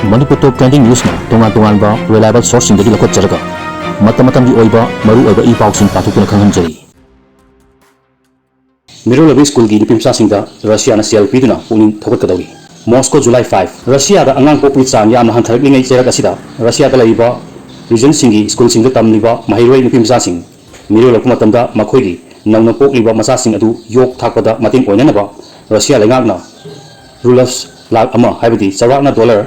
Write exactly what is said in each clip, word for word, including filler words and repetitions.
Manipur Top Trending Newsꯅ ꯇꯣꯉꯥꯟ ꯇꯣꯉꯥꯟꯕ reliable sourceꯁꯤꯡꯗꯒꯤ ꯂꯧꯈꯠꯆꯔꯒ ꯃꯇꯝ ꯃꯇꯝꯒꯤ ꯑꯣꯏꯕ ꯃꯔꯨꯑꯣꯏꯕ ꯏ ꯄꯥꯎꯁꯤꯡ ꯄꯥꯊꯣꯛꯇꯨꯅ ꯈꯪꯍꯟꯖꯔꯤ꯫ ꯃꯤꯔꯣꯜꯂꯕꯤ ꯁ꯭ꯀꯨꯜꯒꯤ ꯅꯨꯄꯤꯃꯆꯥꯁꯤꯡꯗ ꯔꯁꯤꯌꯥꯅ ꯁꯦꯜ ꯄꯤꯗꯨꯅ ꯄꯨꯛꯅꯤꯡ ꯊꯧꯒꯠꯀꯗꯧꯔꯤ꯫ Moscow, July five꯫ ꯔꯁꯤꯌꯥꯗ ꯑꯉꯥꯡ ꯄꯣꯛꯄꯒꯤ ꯆꯥꯡ ꯌꯥꯝꯅ ꯍꯟꯊꯔꯛꯂꯤꯉꯩ ꯆꯩꯔꯛ ꯑꯁꯤꯗ ꯔꯁꯤꯌꯥꯗ ꯂꯩꯔꯤꯕ regionꯁꯤꯡꯒꯤ ꯁ꯭ꯀꯨꯜꯁꯤꯡꯗ ꯇꯝꯂꯤꯕ ꯃꯍꯩꯔꯣꯏ ꯅꯨꯄꯤꯃꯆꯥꯁꯤꯡ ꯃꯤꯔꯣꯜꯂꯛꯄ ꯃꯇꯝꯗ ꯃꯈꯣꯏꯒꯤ ꯅꯧꯅ ꯄꯣꯛꯂꯤꯕ ꯃꯆꯥꯁꯤꯡ ꯑꯗꯨ ꯌꯣꯛ ꯊꯥꯛꯄꯗ ꯃꯇꯦꯡ ꯑꯣꯏꯅꯅꯕ ꯔꯁꯤꯌꯥ ꯂꯩꯉꯥꯛꯅ ꯔꯨꯕꯜ ꯂꯥꯈ ꯑꯃ, ꯍꯥꯏꯕꯗꯤ ꯆꯥꯎꯔꯥꯛꯅ ꯗꯣꯂꯔ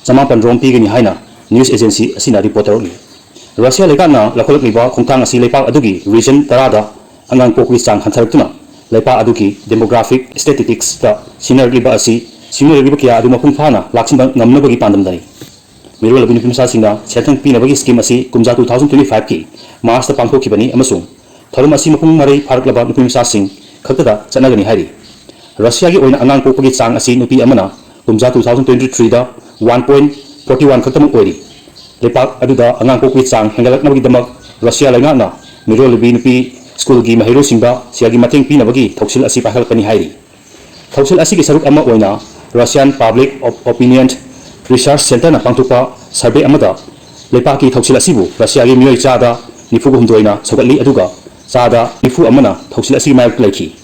ꯆꯃꯥꯄꯟ ꯔꯣꯝ ꯄꯤꯒꯅꯤ ꯍꯥꯏꯅ news agency ꯑꯁꯤꯅ report ꯇꯧꯔꯛꯂꯤ꯫ ꯔꯁꯤꯌꯥ ꯂꯩꯉꯥꯛꯅ ꯂꯧꯈꯠꯂꯛꯂꯤꯕ ꯈꯣꯡꯊꯥꯡ ꯑꯁꯤ ꯂꯩꯄꯥꯛ ꯑꯗꯨꯒꯤ region ꯇꯔꯥꯗ ꯑꯉꯥꯡ ꯄꯣꯛꯄꯒꯤ ꯆꯥꯡ ꯍꯟꯊꯔꯛꯇꯨꯅ ꯂꯩꯄꯥꯛ ꯑꯗꯨꯒꯤ demographic statisticsꯇ ꯁꯤꯖꯤꯟꯅꯔꯛꯂꯤꯕ ꯑꯁꯤ ꯁꯤꯖꯤꯟꯅꯔꯛꯂꯤꯕ ꯀꯌꯥ ꯑꯗꯨ ꯃꯄꯨꯡ ꯐꯥꯅ ꯂꯥꯛꯁꯤꯟꯕ ꯉꯝꯅꯕꯒꯤ ꯄꯥꯟꯗꯝꯗꯅꯤ꯫ ꯃꯤꯔꯣꯜꯂꯕꯤ ꯅꯨꯄꯤꯃꯆꯥꯁꯤꯡꯅ ꯁꯦꯟꯊꯪ ꯄꯤꯅꯕꯒꯤ scheme ꯑꯁꯤ ꯀꯨꯝꯖꯥ two thousand twenty fiveꯀꯤ Marchꯇ ꯄꯥꯡꯊꯣꯛꯈꯤꯕꯅꯤ ꯑꯃꯁꯨꯡ ꯊꯧꯔꯝ ꯑꯁꯤ ꯃꯄꯨꯡ ꯃꯔꯩ ꯐꯥꯔꯛꯂꯕ ꯅꯨꯄꯤꯃꯆꯥꯁꯤꯡ ꯈꯛꯇꯗ ꯆꯠꯅꯒꯅꯤ ꯍꯥꯏꯔꯤ꯫ ꯔꯁꯤꯌꯥꯒꯤ ꯑꯣꯏꯅ ꯑꯉꯥꯡ ꯄꯣꯛꯄꯒꯤ ꯆꯥꯡ ꯑꯁꯤ ꯅꯨꯄꯤ ꯑꯃꯅ ꯀꯨꯝꯖꯥ two thousand twenty threeꯗ one point forty one ꯈꯛꯇꯃꯛ ꯑꯣꯏꯔꯤ꯫ ꯂꯩꯄꯥꯛ ꯑꯗꯨꯗ ꯑꯉꯥꯡ ꯄꯣꯛꯄꯒꯤ ꯆꯥꯡ ꯍꯦꯟꯒꯠꯂꯛꯅꯕꯒꯤꯗꯃꯛ ꯔꯁꯤꯌꯥ ꯂꯩꯉꯥꯛꯅ ꯃꯤꯔꯣꯜꯂꯕꯤ ꯅꯨꯄꯤ ꯁ꯭ꯀꯨꯜꯒꯤ ꯃꯍꯩꯔꯣꯏꯁꯤꯡꯗ ꯁꯦꯜꯒꯤ ꯃꯇꯦꯡ ꯄꯤꯅꯕꯒꯤ ꯊꯧꯁꯤꯜ ꯑꯁꯤ ꯄꯥꯏꯈꯠꯂꯛꯄꯅꯤ ꯍꯥꯏꯔꯤ꯫ ꯊꯧꯁꯤꯜ ꯑꯁꯤꯒꯤ ꯁꯔꯨꯛ ꯑꯃ ꯑꯣꯏꯅ Russian Public Op-, Opinion Research Centreꯅ ꯄꯥꯡꯊꯣꯛꯄ survey ꯑꯃꯗ ꯂꯩꯄꯥꯛꯀꯤ ꯊꯧꯁꯤꯜ ꯑꯁꯤꯕꯨ ꯔꯁꯤꯌꯥꯒꯤ ꯃꯤꯑꯣꯏ ꯆꯥꯗ ꯅꯤꯐꯨꯒ ꯍꯨꯝꯗꯣꯏꯅ ꯁꯧꯒꯠꯂꯤ, ꯑꯗꯨꯒ ꯆꯥꯗ ꯅꯤꯐꯨ ꯑꯃꯅ ꯊꯧꯁꯤꯜ ꯑꯁꯤꯒꯤ ꯃꯥꯌꯣꯛꯇ ꯂꯩꯈꯤ꯫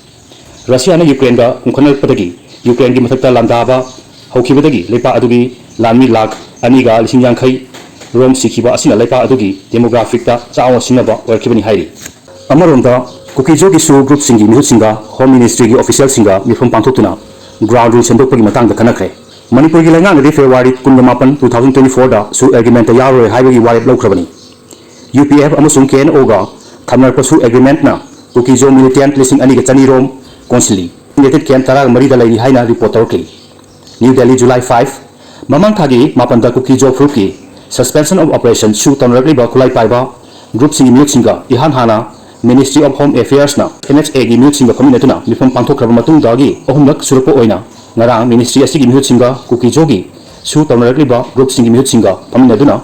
ꯔꯁꯤꯌꯥꯅ ꯌꯨꯀ꯭ꯔꯦꯟꯗ ꯎꯪꯈꯠꯂꯛꯄꯗꯒꯤ ꯌꯨꯀ꯭ꯔꯦꯟꯒꯤ ꯃꯊꯛꯇ ꯂꯥꯟꯗꯥꯕ ꯍꯧꯈꯤꯕꯗꯒꯤ ꯂꯩꯄꯥꯛ ꯑꯗꯨꯒꯤ ꯂꯥꯟꯃꯤ ꯂꯥꯈ ꯑꯅꯤꯒ ꯂꯤꯁꯤꯡ ꯌꯥꯡꯈꯩ ꯔꯣꯝ ꯁꯤꯈꯤꯕ ꯑꯁꯤꯅ ꯂꯩꯄꯥꯛ ꯑꯗꯨꯒꯤ demographyꯗ ꯆꯥꯎꯅ ꯁꯤꯡꯅꯕ ꯑꯣꯏꯔꯛꯈꯤꯕꯅꯤ ꯍꯥꯏꯔꯤ꯫ ꯑꯃꯔꯣꯝꯗ, ꯀꯨꯀꯤꯖꯣꯒꯤ ꯁꯨ groupꯁꯤꯡꯒꯤ ꯃꯤꯍꯨꯠꯁꯤꯡꯒ Home Ministryꯒꯤ officialꯁꯤꯡꯒ ꯃꯤꯐꯝ ꯄꯥꯡꯊꯣꯛꯇꯨꯅ ground rule ꯁꯦꯝꯗꯣꯛꯄꯒꯤ ꯃꯇꯥꯡꯗ ꯈꯟꯅꯈ꯭ꯔꯦ꯫ ꯃꯅꯤꯄꯨꯔꯒꯤ ꯂꯩꯉꯥꯛꯅꯗꯤ February ꯀꯨꯟꯃꯥꯄꯟ, two thousand twenty fourꯗ ꯁꯨ agreementꯇ ꯌꯥꯎꯔꯣꯏ ꯍꯥꯏꯕꯒꯤ ꯋꯥꯔꯦꯞ ꯂꯧꯈ꯭ꯔꯕꯅꯤ꯫ ꯌꯨ ꯄꯤ ꯑꯦꯐ ꯑꯃꯁꯨꯡ ꯀꯦ ꯑꯦꯟ ꯑꯣꯒ ꯊꯝꯅꯔꯛꯄ ꯁꯨ agreementꯅ ꯀꯨꯀꯤꯖꯣ militant ꯂꯤꯁꯤꯡ ꯑꯅꯤꯒ ꯆꯅꯤ ꯔꯣꯝ ꯀꯣꯟꯁꯤꯜꯂꯤ꯫ Concentrated camp ꯇꯔꯥꯒ ꯃꯔꯤꯗ ꯂꯩꯔꯤ ꯍꯥꯏꯅ report ꯇꯧꯔꯛꯂꯤ꯫ New Delhi, July five꯫ ꯃꯃꯥꯡ ꯊꯥꯒꯤ ꯃꯥꯄꯟꯗ ꯀꯨꯀꯤꯖꯣ ꯐꯨꯔꯨꯞꯀꯤ suspension of operation ꯁꯨ ꯇꯧꯅꯔꯛꯂꯤꯕ ꯈꯨꯠꯂꯥꯏ ꯄꯥꯏꯕ groupꯁꯤꯡꯒꯤ ꯃꯤꯍꯨꯠꯁꯤꯡꯒ ꯏꯍꯥꯟ ꯍꯥꯟꯅ Ministry of Home Affairsꯅ M H Aꯒꯤ ꯃꯤꯍꯨꯠꯁꯤꯡꯒ ꯐꯝꯃꯤꯟꯅꯗꯨꯅ ꯃꯤꯐꯝ ꯄꯥꯡꯊꯣꯛꯈ꯭ꯔꯕ ꯃꯇꯨꯡꯗꯒꯤ ꯑꯍꯨꯝꯂꯛ ꯁꯨꯔꯛꯄ ꯑꯣꯏꯅ ꯉꯔꯥꯡ ministry ꯑꯁꯤꯒꯤ ꯃꯤꯍꯨꯠꯁꯤꯡꯒ ꯀꯨꯀꯤꯖꯣꯒꯤ ꯁꯨ ꯇꯧꯅꯔꯛꯂꯤꯕ groupꯁꯤꯡꯒꯤ ꯃꯤꯍꯨꯠꯁꯤꯡꯒ ꯐꯝꯃꯤꯟꯅꯗꯨꯅ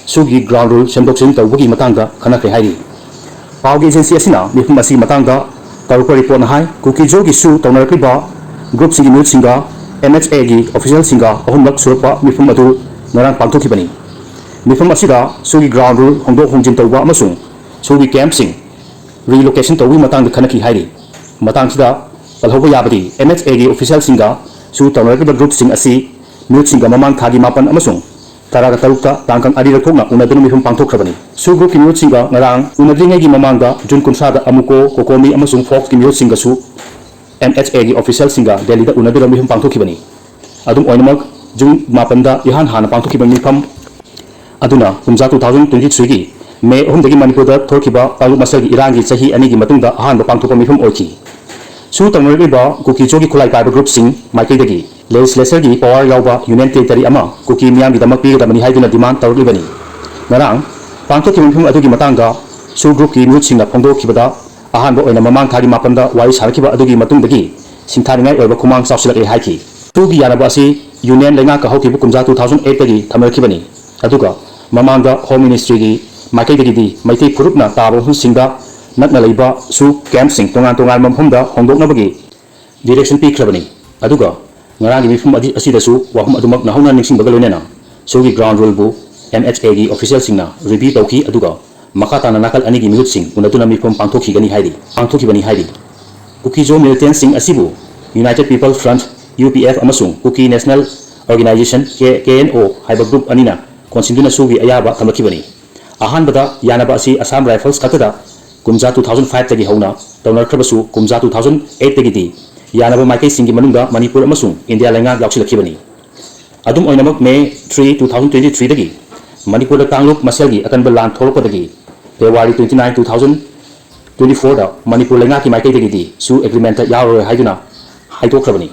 ꯁꯨꯒꯤ ground rule ꯁꯦꯝꯗꯣꯛ ꯁꯦꯝꯖꯤꯟ ꯇꯧꯕꯒꯤ ꯃꯇꯥꯡꯗ ꯈꯟꯅꯈ꯭ꯔꯦ ꯍꯥꯏꯔꯤ꯫ ꯄꯥꯎꯒꯤ agency ꯑꯁꯤꯅ ꯃꯤꯐꯝ ꯑꯁꯤꯒꯤ ꯃꯇꯥꯡꯗ ꯇꯧꯔꯛꯄ reportꯅ ꯍꯥꯏ, ꯀꯨꯀꯤꯖꯣꯒꯤ ꯁꯨ ꯇꯧꯅꯔꯛꯂꯤꯕ groupꯁꯤꯡꯒꯤ ꯃꯤꯍꯨꯠꯁꯤꯡꯒ ꯑꯦꯝ ꯑꯦꯆ ꯑꯦꯒꯤ ꯑꯣꯐꯤꯁꯤꯌꯦꯜꯁꯤꯡꯒ ꯑꯍꯨꯝꯂꯛ ꯁꯨꯔꯛꯄ ꯃꯤꯐꯝ ꯑꯗꯨ ꯉꯔꯥꯡ ꯄꯥꯡꯊꯣꯛꯈꯤꯕꯅꯤ꯫ ꯃꯤꯐꯝ ꯑꯁꯤꯗ ꯁꯨꯒꯤ ꯒ꯭ꯔꯥꯎꯟ ꯔꯨꯜ ꯍꯣꯡꯗꯣꯛ ꯍꯣꯡꯖꯤꯟ ꯇꯧꯕ ꯑꯃꯁꯨꯡ ꯁꯨꯒꯤ ꯀꯦꯝꯞꯁꯤꯡ ꯔꯤꯂꯣꯀꯦꯁꯟ ꯇꯧꯕꯒꯤ ꯃꯇꯥꯡꯗ ꯈꯟꯅꯈꯤ ꯍꯥꯏꯔꯤ꯫ ꯃꯇꯥꯡꯁꯤꯗ ꯄꯜꯍꯧꯕ ꯌꯥꯕꯗꯤ, ꯑꯦꯝ ꯑꯦꯆ ꯑꯦꯒꯤ ꯑꯣꯐꯤꯁꯤꯌꯦꯜꯁꯤꯡꯒ ꯁꯨ ꯇꯧꯅꯔꯛꯂꯤꯕ ꯒ꯭ꯔꯨꯞꯁꯤꯡ ꯑꯁꯤ ꯃꯤꯍꯨꯠꯁꯤꯡꯒ ꯃꯃꯥꯡ ꯊꯥꯒꯤ ꯃꯥꯄꯟ ꯑꯃꯁꯨꯡ ꯇꯔꯥꯒ ꯇꯔꯨꯛꯇ ꯇꯥꯡꯀꯛ ꯑꯅꯤꯔꯛ ꯊꯣꯛꯅ ꯎꯅꯗꯨꯅ ꯃꯤꯐꯝ ꯄꯥꯡꯊꯣꯛꯈ꯭ꯔꯕꯅꯤ꯫ ꯁꯨ ꯒ꯭ꯔꯨꯞꯀꯤ ꯃꯤꯍꯨꯠꯁꯤꯡꯒ ꯉꯔꯥꯡ ꯎꯅꯗ꯭ꯔꯤꯉꯩꯒꯤ ꯃꯃꯥꯡꯗ ꯖꯨꯟ ꯀꯨꯟꯊ꯭ꯔꯥꯗ ꯑꯃꯨꯀꯣ, ꯀꯣꯀꯣꯃꯤ ꯑꯃꯁꯨꯡ ꯐꯣꯛꯁꯀꯤ ꯃꯤꯍꯨꯠꯁꯤꯡꯒꯁꯨ ꯑꯦꯝ ꯑꯦꯆ ꯑꯦꯒꯤ ꯑꯣꯐꯤꯁꯤꯌꯦꯜꯁꯤꯡꯒ ꯗꯦꯜꯂꯤꯗ ꯎꯅꯗꯨꯅ ꯃꯤꯐꯝ ꯄꯥꯡꯊꯣꯛꯈꯤꯕꯅꯤ꯫ ꯑꯗꯨꯝ ꯑꯣꯏꯅꯃꯛ, ꯖꯨꯟ ꯃꯥꯄꯟꯗ ꯏꯍꯥꯟ ꯍꯥꯟꯅ ꯄꯥꯡꯊꯣꯛꯈꯤꯕ ꯃꯤꯐꯝ ꯑꯗꯨꯅ ꯀꯨꯝꯖꯥ two thousand twenty three ꯒꯤ ꯃꯦ ꯑꯍꯨꯝꯗꯒꯤ ꯃꯅꯤꯄꯨꯔꯗ ꯊꯣꯛꯈꯤꯕ ꯀꯥꯡꯂꯨꯞ ꯃꯁꯦꯜꯒꯤ ꯏꯔꯥꯡꯒꯤ ꯆꯍꯤ ꯑꯅꯤꯒꯤ ꯃꯇꯨꯡꯗ ꯑꯍꯥꯟꯕ ꯄꯥꯡꯊꯣꯛꯄ ꯃꯤꯐꯝ ꯑꯣꯏꯈꯤ꯫ ꯁꯨ ꯇꯧꯅꯔꯛꯂꯤꯕ ꯀꯨꯀꯤ ꯖꯣꯒꯤ ꯈꯨꯠꯂꯥꯏ ꯄꯥꯏꯕ ꯒ꯭ꯔꯨꯞꯁꯤꯡ ꯃꯥꯏꯀꯩꯗꯒꯤ ꯂꯦꯖꯤꯁꯂꯦꯆꯔꯒꯤ ꯄꯋꯥꯔ ꯌꯥꯎꯕ ꯌꯨꯅꯤꯌꯟ ꯇꯦꯔꯤꯇꯔꯤ ꯑꯃ ꯀꯨꯀꯤ ꯃꯤꯌꯥꯝꯒꯤꯗꯃꯛ ꯄꯤꯒꯗꯕꯅꯤ ꯍꯥꯏꯗꯨꯅ ꯗꯤꯃꯥꯟ ꯇꯧꯔꯛꯂꯤꯕꯅꯤ꯫ ꯉꯔꯥꯡ ꯄꯥꯡꯊꯣꯛꯈꯤꯕ ꯃꯤꯐꯝ ꯑꯗꯨꯒꯤ ꯃꯇꯥꯡꯗ ꯁꯨ ꯒ꯭ꯔꯨꯞꯀꯤ ꯃꯤꯍꯨꯠꯁꯤꯡꯅ ꯐꯣꯡꯗꯣꯛꯈꯤꯕꯗ, ꯑꯍꯥꯟꯕ ꯑꯣꯏꯅ ꯃꯃꯥꯡ ꯊꯥꯒꯤ ꯃꯥꯄꯟꯗ ꯋꯥꯔꯤ ꯁꯥꯅꯈꯤꯕ ꯑꯗꯨꯒꯤ ꯃꯇꯨꯡꯗꯒꯤ ꯁꯤꯡꯊꯥꯅꯤꯡꯉꯥꯏ ꯑꯣꯏꯕ ꯈꯨꯃꯥꯡ ꯆꯥꯎꯁꯤꯜꯂꯛꯂꯦ ꯍꯥꯏꯈꯤ꯫ ꯁꯨꯒꯤ ꯌꯥꯅꯕ ꯑꯁꯤ ꯌꯨꯅꯤꯌꯟ ꯂꯩꯉꯥꯛꯀ ꯍꯧꯈꯤꯕ ꯀꯨꯝꯖꯥ two thousand eight ꯇꯒꯤ ꯊꯝꯅꯔꯛꯈꯤꯕꯅꯤ꯫ ꯑꯗꯨꯒ ꯃꯃꯥꯡꯗ ꯍꯣꯝ ꯃꯤꯅꯤꯁꯇ꯭ꯔꯤꯒꯤ ꯃꯥꯏꯀꯩꯗꯒꯤꯗꯤ ꯃꯩꯇꯩ ꯐꯨꯔꯨꯞꯅ ꯇꯥꯕ ꯃꯐꯝꯁꯤꯡꯗ ꯅꯛꯅ ꯂꯩꯕ ꯁꯨ ꯀꯦꯝꯞꯁꯤꯡ ꯇꯣꯉꯥꯟ ꯇꯣꯉꯥꯟꯕ ꯃꯐꯝꯗ ꯍꯣꯡꯗꯣꯛꯅꯕꯒꯤ ꯗꯤꯔꯦꯛꯁꯟ ꯄꯤꯈ꯭ꯔꯕꯅꯤ꯫ ꯑꯗꯨꯒ ꯉꯔꯥꯡꯒꯤ ꯃꯤꯐꯝ ꯑꯗꯤ-, ꯑꯁꯤꯗꯁꯨ ꯋꯥꯐꯝ ꯑꯗꯨꯃꯛ ꯅꯧꯍꯧꯅ ꯅꯤꯡꯁꯤꯡꯕꯒ ꯂꯣꯏꯅꯅ ꯁꯨꯒꯤ ꯒ꯭ꯔꯥꯎꯟ ꯔꯨꯜꯕꯨ ꯑꯦꯝ ꯑꯦꯆ ꯑꯦꯒꯤ ꯑꯣꯐꯤꯁꯤꯌꯦꯜꯁꯤꯡꯅ ꯔꯤꯚ꯭ꯌꯨ ꯇꯧꯈꯤ, ꯑꯗꯨꯒ ꯃꯈꯥ ꯇꯥꯅ ꯅꯥꯀꯜ ꯑꯅꯤꯒꯤ ꯃꯤꯍꯨꯠꯁꯤꯡ ꯎꯅꯗꯨꯅ ꯃꯤꯐꯝ ꯄꯥꯡꯊꯣꯛꯈꯤꯒꯅꯤ ꯍꯥꯏꯔꯤ, ꯄꯥꯡꯊꯣꯛꯈꯤꯕꯅꯤ ꯍꯥꯏꯔꯤ꯫ ꯀꯨꯀꯤꯖꯣ ꯃꯤꯂꯤꯇꯦꯟꯠꯁꯤꯡ ꯑꯁꯤꯕꯨ United People Front, U P F, ꯑꯃꯁꯨꯡ Kuki National Organization, K K N O, ꯍꯥꯏꯕ ꯒ꯭ꯔꯨꯞ ꯑꯅꯤꯅ ꯀꯣꯟꯁꯤꯟꯗꯨꯅ ꯁꯨꯒꯤ ꯑꯌꯥꯕ ꯊꯝꯂꯛꯈꯤꯕꯅꯤ꯫ ꯑꯍꯥꯟꯕꯗ ꯌꯥꯅꯕ ꯑꯁꯤ ꯑꯁꯥꯝ ꯔꯥꯏꯐꯜꯁ ꯈꯛꯇꯗ ꯀꯨꯝꯖꯥ two thousand five ꯇꯒꯤ ꯍꯧꯅ ꯇꯧꯅꯔꯛꯈ꯭ꯔꯕꯁꯨ, ꯀꯨꯝꯖꯥ two thousand eight ꯇꯒꯤꯗꯤ ꯌꯥꯅꯕ ꯃꯥꯏꯀꯩꯁꯤꯡꯒꯤ ꯃꯅꯨꯡꯗ ꯃꯅꯤꯄꯨꯔ ꯑꯃꯁꯨꯡ ꯏꯟꯗꯤꯌꯥ ꯂꯩꯉꯥꯛ ꯌꯥꯎꯁꯤꯜꯂꯛꯈꯤꯕꯅꯤ꯫ ꯑꯗꯨꯝ ꯑꯣꯏꯅꯃꯛ, ꯃꯦ three, two thousand twenty three ꯗꯒꯤ ꯃꯅꯤꯄꯨꯔꯗ ꯀꯥꯡꯂꯨꯞ ꯃꯁꯦꯜꯒꯤ ꯑꯀꯟꯕ ꯂꯥꯟ ꯊꯣꯛꯂꯛꯄꯗꯒꯤ February twenty nine, two thousand twenty four ꯗ ꯃꯅꯤꯄꯨꯔ ꯂꯩꯉꯥꯛꯀꯤ ꯃꯥꯏꯀꯩꯗꯒꯤꯗꯤ ꯁꯨ ꯑꯦꯒ꯭ꯔꯤꯃꯦꯟꯠꯇ ꯌꯥꯎꯔꯔꯣꯏ ꯍꯥꯏꯗꯨꯅ ꯍꯥꯏꯗꯣꯛꯈ꯭ꯔꯕꯅꯤ꯫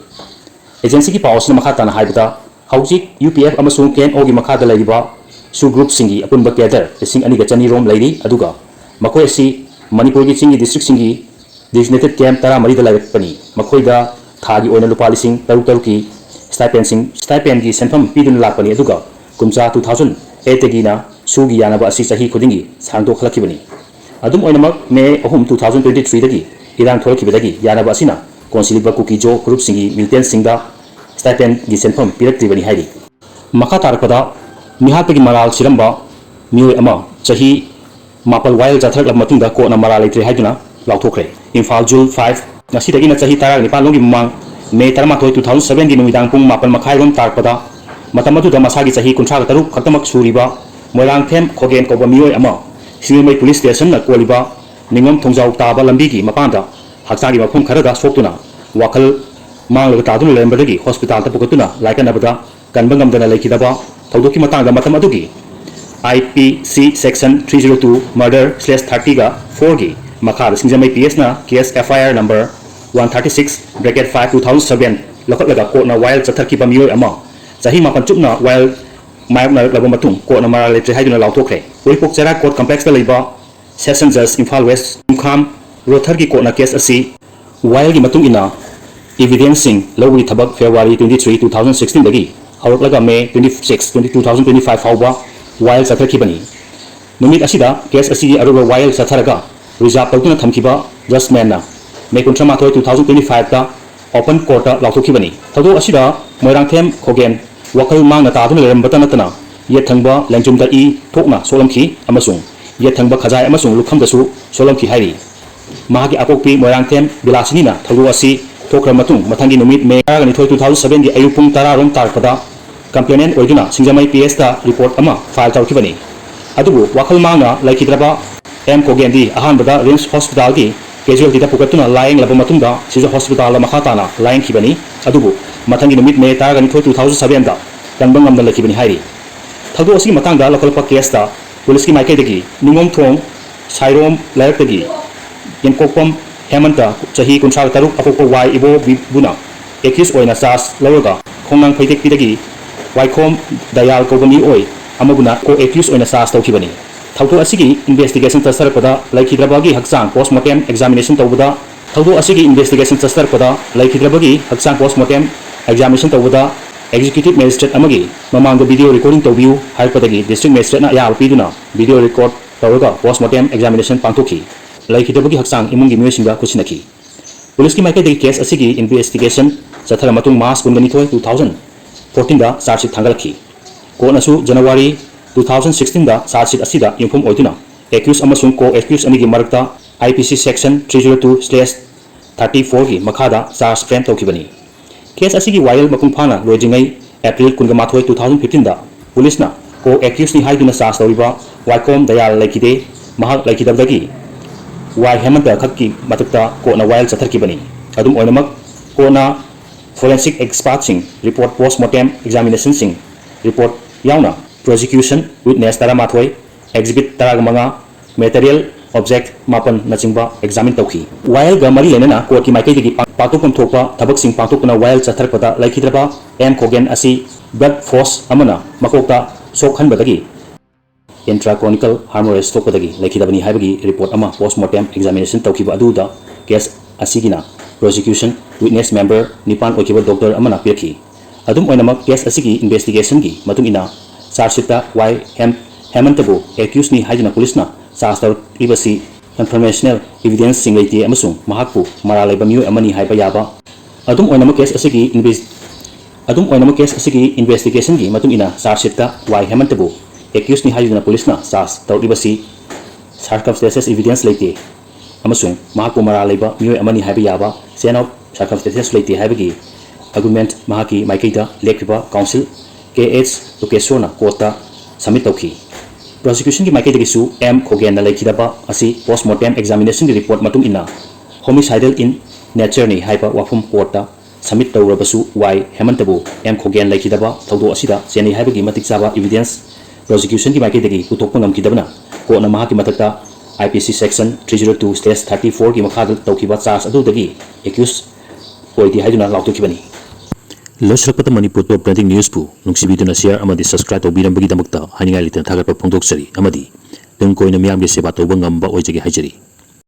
ꯑꯦꯖꯦꯟꯁꯤꯒꯤ ꯄꯥꯎ ꯑꯁꯤꯅ ꯃꯈꯥ ꯇꯥꯅ ꯍꯥꯏꯕꯗ, ꯍꯧꯖꯤꯛ U P F ꯑꯃꯁꯨꯡ K N O ꯒꯤ ꯃꯈꯥꯗ ꯂꯩꯔꯤꯕ ꯁꯨ ꯒ꯭ꯔꯨꯞꯁꯤꯡꯒꯤ ꯑꯄꯨꯟꯕ ꯀꯦꯗꯔ ꯂꯤꯁꯤꯡ ꯑꯅꯤꯒ ꯆꯅꯤ ꯔꯣꯝ ꯂꯩꯔꯤ, ꯑꯗꯨꯒ ꯃꯈꯣꯏ ꯑꯁꯤ ꯃꯅꯤꯄꯨꯔꯒꯤ ꯆꯤꯡꯒꯤ ꯗꯤꯁꯇ꯭ꯔꯤꯛꯁꯤꯡꯒꯤ ꯗꯤꯖꯤꯒꯅꯦꯇꯦꯗ ꯀꯦꯝꯞ ꯇꯔꯥꯃꯔꯤꯗ ꯂꯩꯔꯛꯄꯅꯤ꯫ ꯃꯈꯣꯏꯗ ꯊꯥꯒꯤ ꯑꯣꯏꯅ ꯂꯨꯄꯥ ꯂꯤꯁꯤꯡ ꯇꯔꯨꯛ ꯇꯔꯨꯛꯀꯤ ꯁ꯭ꯇꯥꯏꯄꯦꯟꯁꯤꯡ, ꯁ꯭ꯇꯥꯏꯄꯦꯟꯒꯤ ꯁꯦꯟꯐꯝ ꯄꯤꯗꯨꯅ ꯂꯥꯛꯄꯅꯤ, ꯑꯗꯨꯒ ꯀꯨꯝꯖꯥ two thousand eight ꯇꯒꯤꯅ ꯁꯨꯒꯤ ꯌꯥꯅꯕ ꯑꯁꯤ ꯆꯍꯤ ꯈꯨꯗꯤꯡꯒꯤ ꯁꯥꯡꯗꯣꯛꯍꯜꯂꯛꯈꯤꯕꯅꯤ꯫ ꯑꯗꯨꯝ ꯑꯣꯏꯅꯃꯛ, ꯃꯦ ꯑꯍꯨꯝ, two thousand twenty three ꯗꯒꯤ ꯏꯔꯥꯡ ꯊꯣꯛꯂꯛꯈꯤꯕꯗꯒꯤ ꯌꯥꯅꯕ ꯑꯁꯤꯅ ꯀꯣꯟꯁꯤꯜꯂꯤꯕ ꯀꯨꯀꯤ ꯖꯣ ꯒ꯭ꯔꯨꯞꯁꯤꯡꯒꯤ ꯃꯤꯂꯤꯇꯦꯟꯠꯁꯤꯡꯗ stipendꯒꯤ ꯁꯦꯟꯐꯝ ꯄꯤꯔꯛꯇ꯭ꯔꯤꯕꯅꯤ ꯍꯥꯏꯔꯤ꯫ ꯃꯈꯥ ꯇꯥꯔꯛꯄꯗ ꯃꯤꯍꯥꯠꯄꯒꯤ ꯃꯔꯥꯜ ꯁꯤꯔꯝꯕ ꯃꯤꯑꯣꯏ ꯑꯃ ꯆꯍꯤ ꯃꯥꯄꯜ ꯋꯥꯌꯦꯜ ꯆꯠꯊꯔꯛꯂꯕ ꯃꯇꯨꯡꯗ ꯀꯣꯔꯠꯅ ꯃꯔꯥꯜ ꯂꯩꯇ꯭ꯔꯦ ꯍꯥꯏꯗꯨꯅ ꯂꯥꯎꯊꯣꯛꯈ꯭ꯔꯦ꯫ ꯏꯝꯐꯥꯜ, June five, ꯉꯁꯤꯗꯒꯤꯅ ꯆꯍꯤ ꯇꯔꯥꯅꯤꯄꯥꯟ ꯂꯣꯝꯒꯤ ꯃꯃꯥꯡ, May ꯇꯔꯥꯃꯥꯊꯣꯏ, two thousand sevenꯒꯤ ꯅꯨꯃꯤꯗꯥꯡ ꯄꯨꯡ ꯃꯥꯄꯜ ꯃꯈꯥꯏꯔꯣꯝ ꯇꯥꯔꯛꯄꯗ ꯃꯇꯝ ꯑꯗꯨꯗ ꯃꯁꯥꯒꯤ ꯆꯍꯤ ꯀꯨꯟꯊ꯭ꯔꯥꯒ ꯇꯔꯨꯛ ꯈꯛꯇꯃꯛ ꯁꯨꯔꯤꯕ ꯃꯣꯏꯔꯥꯡꯊꯦꯝ ꯈꯣꯒꯦꯟ ꯀꯧꯕ ꯃꯤꯑꯣꯏ ꯑꯃ ꯁꯤꯡꯖꯃꯩ police stationꯅ ꯀꯣꯜꯂꯤꯕ ꯅꯤꯉꯣꯝ ꯊꯣꯡꯖꯥꯎ ꯇꯥꯕ ꯂꯝꯕꯤꯒꯤ ꯃꯄꯥꯟꯗ ꯍꯛꯆꯥꯡꯒꯤ ꯃꯐꯝ ꯈꯔꯗ ꯁꯣꯛꯇꯨꯅ ꯋꯥꯈꯜ ꯃꯥꯡꯂꯒ ꯇꯥꯗꯨꯅ ꯂꯩꯔꯝꯕꯗꯒꯤ hospitalꯗ ꯄꯨꯈꯠꯇꯨꯅ ꯂꯥꯏꯀꯠꯅꯕꯗ ꯀꯟꯕ ꯉꯝꯗꯅ ꯂꯩꯈꯤꯗꯕ ꯊꯧꯗꯣꯛꯀꯤ ꯃꯇꯥꯡꯗ ꯃꯇꯝ ꯑꯗꯨꯒꯤ I P C section three zero two murder slash thirtyꯒ fourꯒꯤ ꯃꯈꯥꯗ ꯁꯤꯡꯖꯃꯩ P Sꯅ case F I R number one thirty six bracket five two thousand seven ꯂꯧꯈꯠꯂꯒ ꯀꯣꯔꯠꯅ ꯋꯥꯌꯦꯜ ꯆꯠꯊꯈꯤꯕ ꯃꯤꯑꯣꯏ ꯑꯃ ꯆꯍꯤ ꯃꯥꯄꯟ ꯆꯨꯞꯅ ꯋꯥꯌꯦꯜ ꯃꯥꯌꯣꯛꯅꯔꯛꯂꯕ ꯃꯇꯨꯡ ꯀꯣꯔꯠꯅ ꯃꯔꯥꯜ ꯂꯩꯇ꯭ꯔꯦ ꯍꯥꯏꯗꯨꯅ ꯂꯥꯎꯊꯣꯛꯈ꯭ꯔꯦ꯫ ꯎꯔꯤꯄꯣꯛ ꯆꯦꯔꯥ court complexꯇ ꯂꯩꯕ session judge Imphal West ꯈꯣꯡꯈꯥꯝ ꯔꯣꯊꯔꯒꯤ ꯀꯣꯔꯠꯅ case ꯑꯁꯤ ꯋꯥꯌꯦꯜꯒꯤ ꯃꯇꯨꯡ ꯏꯟꯅ evidenceꯁꯤꯡ ꯂꯧꯕꯒꯤ ꯊꯕꯛ February twenty three, two thousand sixteenꯗꯒꯤ ꯍꯧꯔꯛꯂꯒ May twenty six, twenty, two thousand twenty five ꯐꯥꯎꯕ ꯋꯥꯌꯦꯜ ꯆꯠꯊꯈꯤꯕꯅꯤ꯫ ꯅꯨꯃꯤꯠ ꯑꯁꯤꯗ case ꯑꯁꯤꯒꯤ ꯑꯔꯣꯏꯕ ꯋꯥꯌꯦꯜ ꯆꯠꯊꯔꯒ reserve ꯇꯧꯗꯨꯅ ꯊꯝꯈꯤꯕ judgementꯅ May ꯀꯨꯟꯊ꯭ꯔꯥ ꯃꯥꯊꯣꯏ, two thousand twenty fiveꯇ open courtꯇ ꯂꯥꯎꯊꯣꯛꯈꯤꯕꯅꯤ꯫ ꯊꯧꯗꯣꯛ ꯑꯁꯤꯗ ꯃꯣꯏꯔꯥꯡꯊꯦꯝ ꯈꯣꯒꯦꯟ ꯋꯥꯈꯜ ꯃꯥꯡꯅ ꯇꯥꯗꯨꯅ ꯂꯩꯔꯝꯕꯇ ꯅꯠꯇꯅ ꯌꯦꯠ ꯊꯪꯕ ꯂꯦꯡꯖꯨꯝꯗ ꯏ ꯊꯣꯛꯅ ꯁꯣꯛꯂꯝꯈꯤ ꯑꯃꯁꯨꯡ ꯌꯦꯠ ꯊꯪꯕ ꯈꯖꯥꯏ ꯑꯃꯁꯨꯡ ꯂꯨꯈꯝꯗꯁꯨ ꯁꯣꯛꯂꯝꯈꯤ ꯍꯥꯏꯔꯤ꯫ ꯃꯍꯥꯛꯀꯤ ꯑꯄꯣꯛꯄꯤ ꯃꯣꯏꯔꯥꯡꯊꯦꯝ ꯕꯤꯂꯥꯁꯤꯅꯤꯅ ꯊꯧꯗꯣꯛ ꯑꯁꯤ ꯊꯣꯛꯈ꯭ꯔ ꯃꯇꯨꯡ ꯃꯊꯪꯒꯤ ꯅꯨꯃꯤꯠ May ꯇꯔꯥꯅꯤꯊꯣꯏ, two thousand sevenꯒꯤ ꯑꯌꯨꯛ ꯄꯨꯡ ꯇꯔꯥ ꯔꯣꯝ ꯇꯥꯔꯛꯄꯗ complainant ꯑꯣꯏꯗꯨꯅ ꯁꯤꯡꯖꯃꯩ P Sꯇ report ꯑꯃ file ꯇꯧꯔꯛꯈꯤꯕꯅꯤ꯫ ꯑꯗꯨꯕꯨ ꯋꯥꯈꯜ ꯃꯥꯡꯅ ꯂꯩꯈꯤꯗ꯭ꯔꯕ ꯑꯦꯝ ꯈꯣꯒꯦꯟꯗꯤ ꯑꯍꯥꯟꯕꯗ RIMS hospitalꯒꯤ casualtyꯗ ꯄꯨꯈꯠꯇꯨꯅ ꯂꯥꯌꯦꯡꯂꯕ ꯃꯇꯨꯡꯗ ꯁꯤꯖ hospitalꯗ ꯃꯈꯥ ꯇꯥꯅ ꯂꯥꯌꯦꯡꯈꯤꯕꯅꯤ꯫ ꯑꯗꯨꯕꯨ ꯃꯊꯪꯒꯤ ꯅꯨꯃꯤꯠ May ꯇꯔꯥꯅꯤꯊꯣꯏ, two thousand sevenꯗ ꯀꯟꯕ ꯉꯝꯗꯅ ꯂꯩꯈꯤꯕꯅꯤ ꯍꯥꯏꯔꯤ꯫ ꯊꯧꯗꯣꯛ ꯑꯁꯤꯒꯤ ꯃꯇꯥꯡꯗ ꯂꯧꯈꯠꯂꯛꯄ caseꯇ policeꯀꯤ ꯃꯥꯏꯀꯩꯗꯒꯤ ꯅꯤꯉꯣꯝꯊꯣꯡ ꯁꯥꯏꯔꯣꯝ ꯂꯩꯔꯛꯇꯒꯤ ꯌꯦꯟꯀꯣꯛꯄꯝ ꯍꯦꯃꯟꯇ, ꯆꯍꯤ ꯀꯨꯟꯊ꯭ꯔꯥ ꯇꯔꯨꯛ, ꯑꯄꯣꯛꯄ ꯋꯥꯏ ꯏꯕꯣꯕꯤꯕꯨꯅ accused ꯑꯣꯏꯅ charge ꯂꯧꯔꯒ ꯈꯣꯡꯅꯥꯡ ꯐꯩꯗꯦꯛꯄꯤꯗꯒꯤ ꯋꯥꯏꯈꯣꯝ ꯗꯌꯥꯜ ꯀꯧꯕ ꯃꯤꯑꯣꯏ ꯑꯃꯕꯨꯅ co-accused ꯑꯣꯏꯅ charge ꯇꯧꯈꯤꯕꯅꯤ꯫ ꯊꯧꯗꯣꯛ ꯑꯁꯤꯒꯤ investigation ꯆꯠꯊꯔꯛꯄꯗ ꯂꯩꯈꯤꯗ꯭ꯔꯕꯒꯤ ꯍꯛꯆꯥꯡ postmortem examination ꯇꯧꯕꯗ, ꯊꯧꯗꯣꯛ ꯑꯁꯤꯒꯤ investigation ꯆꯠꯊꯔꯛꯄꯗ ꯂꯩꯈꯤꯗ꯭ꯔꯕꯒꯤ ꯍꯛꯆꯥꯡ postmortem examination ꯇꯧꯕꯗ executive magistrate ꯑꯃꯒꯤ ꯃꯃꯥꯡꯗ video recording ꯇꯧꯕꯤꯌꯨ ꯍꯥꯏꯔꯛꯄꯗꯒꯤ district magistrateꯅ ꯑꯌꯥꯕ ꯄꯤꯗꯨꯅ video record ꯇꯧꯔꯒ postmortem examination ꯄꯥꯡꯊꯣꯛꯈꯤ꯫ ꯂꯩꯈꯤꯗ꯭ꯔꯕꯒꯤ ꯍꯛꯆꯥꯡ ꯏꯃꯨꯡꯒꯤ ꯃꯤꯑꯣꯏꯁꯤꯡꯗ ꯈꯨꯠꯁꯤꯟꯅꯈꯤ꯫ Policeꯀꯤ ꯃꯥꯏꯀꯩꯗꯒꯤ case ꯑꯁꯤꯒꯤ investigation ꯆꯠꯊꯔ ꯃꯇꯨꯡ March ꯀꯨꯟꯒ ꯅꯤꯊꯣꯏ, two thousand fourteen ꯗ charge sheet ꯊꯥꯡꯒꯠꯂꯛꯈꯤ꯫ Court ꯅꯁꯨ January two thousand sixteen ꯗ charge sheet ꯑꯁꯤꯗ ꯌꯨꯝꯐꯝ ꯑꯣꯏꯗꯨꯅ accused ꯑꯃꯁꯨꯡ co-accused ꯑꯅꯤꯒꯤ ꯃꯔꯛꯇ I P C section three zero two slash thirty four ꯒꯤ ꯃꯈꯥꯗ charge frame ꯇꯧꯈꯤꯕꯅꯤ꯫ Case ꯑꯁꯤꯒꯤ ꯋꯥꯌꯦꯜ ꯃꯄꯨꯡ ꯐꯥꯅ ꯂꯣꯏꯗ꯭ꯔꯤꯉꯩ April ꯀꯨꯟꯒ ꯃꯥꯊꯣꯏ, two thousand fifteen ꯗ police ꯅ co-accused ꯅꯤ ꯍꯥꯏꯗꯨꯅ charge ꯇꯧꯔꯤꯕ ꯋꯥꯏꯈꯣꯝ ꯗꯌꯥꯜ ꯂꯩꯈꯤꯗꯦ꯫ ꯃꯍꯥꯛ ꯂꯩꯈꯤꯗꯕꯗꯒꯤ ꯋꯥꯏ ꯍꯦꯃꯟꯇ ꯈꯛꯀꯤ ꯃꯊꯛꯇ court ꯅ ꯋꯥꯌꯦꯜ ꯆꯠꯊꯔꯛꯈꯤꯕꯅꯤ꯫ ꯑꯗꯨꯝ ꯑꯣꯏꯅꯃꯛ, court ꯅ forensic expert ꯁꯤꯡ report, post mortem examination ꯁꯤꯡ report ꯌꯥꯎꯅ prosecution witness ꯇꯔꯥꯃꯥꯊꯣꯏ, exhibit ꯇꯔꯥꯃꯉꯥ, material object ꯃꯥꯄꯟꯅꯆꯤꯡꯕ examine ꯇꯧꯈꯤ꯫ ꯋꯥꯌꯦꯜꯒ ꯃꯔꯤ ꯂꯩꯅꯅ court ꯀꯤ ꯃꯥꯏꯀꯩꯗꯒꯤ ꯄꯥꯡ-, ꯄꯥꯡꯊꯣꯛꯐꯝ ꯊꯣꯛꯄ ꯊꯕꯛꯁꯤꯡ ꯄꯥꯡꯊꯣꯛꯇꯨꯅ ꯋꯥꯌꯦꯜ ꯆꯠꯊꯔꯛꯄꯗ ꯂꯩꯈꯤꯗ꯭ꯔꯕ ꯑꯦꯝ ꯈꯣꯒꯦꯟ ꯑꯁꯤ blunt force ꯑꯃꯅ ꯃꯀꯣꯛꯇ ꯁꯣꯛꯍꯟꯕꯗꯒꯤ intracranial hemorrhage ꯊꯣꯛꯄꯗꯒꯤ ꯂꯩꯈꯤꯗꯕꯅꯤ ꯍꯥꯏꯕꯒꯤ report ꯑꯃ post mortem examination ꯇꯧꯈꯤꯕ ꯑꯗꯨꯗ case ꯑꯁꯤꯒꯤꯅ prosecution witness member ꯅꯤꯄꯥꯟ ꯑꯣꯏꯈꯤꯕ doctor ꯑꯃꯅ ꯄꯤꯔꯛꯈꯤ꯫ ꯑꯗꯨꯝ ꯑꯣꯏꯅꯃꯛ, case ꯑꯁꯤꯒꯤ investigation ꯒꯤ ꯃꯇꯨꯡ ꯏꯟꯅ charge sheet ꯇ ꯋꯥꯏ ꯍꯦꯝ-, ꯍꯦꯃꯟꯇꯕꯨ accused ꯅꯤ ꯍꯥꯏꯗꯨꯅ police ꯅ charge ꯇꯧꯔꯛꯂꯤꯕꯁꯤ confirmational evidence ꯁꯤꯡ ꯂꯩꯇꯦ ꯑꯃꯁꯨꯡ ꯃꯍꯥꯛꯄꯨ ꯃꯔꯥꯜ ꯂꯩꯕ ꯃꯤꯑꯣꯏ ꯑꯃꯅꯤ ꯍꯥꯏꯕ ꯌꯥꯕ꯫ ꯑꯗꯨꯝ ꯑꯣꯏꯅꯃꯛ, case ꯑꯁꯤꯒꯤ inves-, ꯑꯗꯨꯝ ꯑꯣꯏꯅꯃꯛ, case ꯑꯁꯤꯒꯤ investigation ꯒꯤ ꯃꯇꯨꯡ ꯏꯟꯅ charge sheet ꯇ ꯋꯥꯏ ꯍꯦꯃꯟꯇꯕꯨ accused ꯅꯤ ꯍꯥꯏꯗꯨꯅ police ꯅ charge ꯇꯧꯔꯛꯂꯤꯕꯁꯤ circumstances evidence ꯂꯩꯇꯦ ꯑꯃꯁꯨꯡ ꯃꯍꯥꯛꯄꯨ ꯃꯔꯥꯜ ꯂꯩꯕ ꯃꯤꯑꯣꯏ ꯑꯃꯅꯤ ꯍꯥꯏꯕ ꯌꯥꯕ chain of circumstances ꯂꯩꯇꯦ ꯍꯥꯏꯕꯒꯤ argument ꯃꯍꯥꯛꯀꯤ ꯃꯥꯏꯀꯩꯗ ꯂꯦꯞꯈꯤꯕ counsel ꯀꯦ ꯑꯦꯆ ꯂꯣꯀꯦꯁꯣꯔꯅ court ꯇ submit ꯇꯧꯈꯤ꯫ Prosecution ꯒꯤ ꯃꯥꯏꯀꯩꯗꯒꯤꯁꯨ ꯑꯦꯝ ꯈꯣꯒꯦꯟꯅ ꯂꯩꯈꯤꯗꯕ ꯑꯁꯤ post mortem examination ꯒꯤ report ꯃꯇꯨꯡ ꯏꯟꯅ homicidal in nature ꯅꯤ ꯍꯥꯏꯕ ꯋꯥꯐꯝ court ꯇ submit ꯇꯧꯔꯕꯁꯨ, ꯋꯥꯏ ꯍꯦꯃꯟꯇꯕꯨ ꯑꯦꯝ ꯈꯣꯒꯦꯟ ꯂꯩꯈꯤꯗꯕ ꯊꯧꯗꯣꯛ ꯑꯁꯤꯗ ꯆꯦꯟꯅꯩ ꯍꯥꯏꯕꯒꯤ ꯃꯇꯤꯛ ꯆꯥꯕ evidence prosecution ꯒꯤ ꯃꯥꯏꯀꯩꯗꯒꯤ ꯄꯨꯊꯣꯛꯄ ꯉꯝꯈꯤꯗꯕꯅ, court ꯅ ꯃꯍꯥꯛꯀꯤ ꯃꯊꯛꯇ I P C section three zero two slash thirty four ꯒꯤ ꯃꯈꯥꯗ ꯇꯧꯈꯤꯕ charge ꯑꯗꯨꯗꯒꯤ accused ꯑꯣꯏꯗꯦ ꯍꯥꯏꯗꯨꯅ ꯂꯥꯎꯊꯣꯛꯈꯤꯕꯅꯤ꯫ ꯂꯣꯏꯁꯤꯜꯂꯛꯄꯗ, ꯃꯅꯤꯄꯨꯔ Top Trending News ꯄꯨ ꯅꯨꯡꯁꯤꯕꯤꯗꯨꯅ share ꯑꯃꯗꯤ subscribe ꯇꯧꯕꯤꯔꯝꯕꯒꯤꯗꯃꯛꯇ ꯍꯥꯏꯅꯤꯡꯉꯥꯏ ꯂꯩꯇꯅ ꯊꯥꯒꯠꯄ ꯐꯣꯡꯗꯣꯛꯆꯔꯤ ꯑꯃꯗꯤ ꯇꯨꯡ ꯀꯣꯏꯅ ꯃꯤꯌꯥꯝꯒꯤ ꯁꯦꯕꯥ ꯇꯧꯕ ꯉꯝꯕ ꯑꯣꯏꯖꯒꯦ ꯍꯥꯏꯖꯔꯤ꯫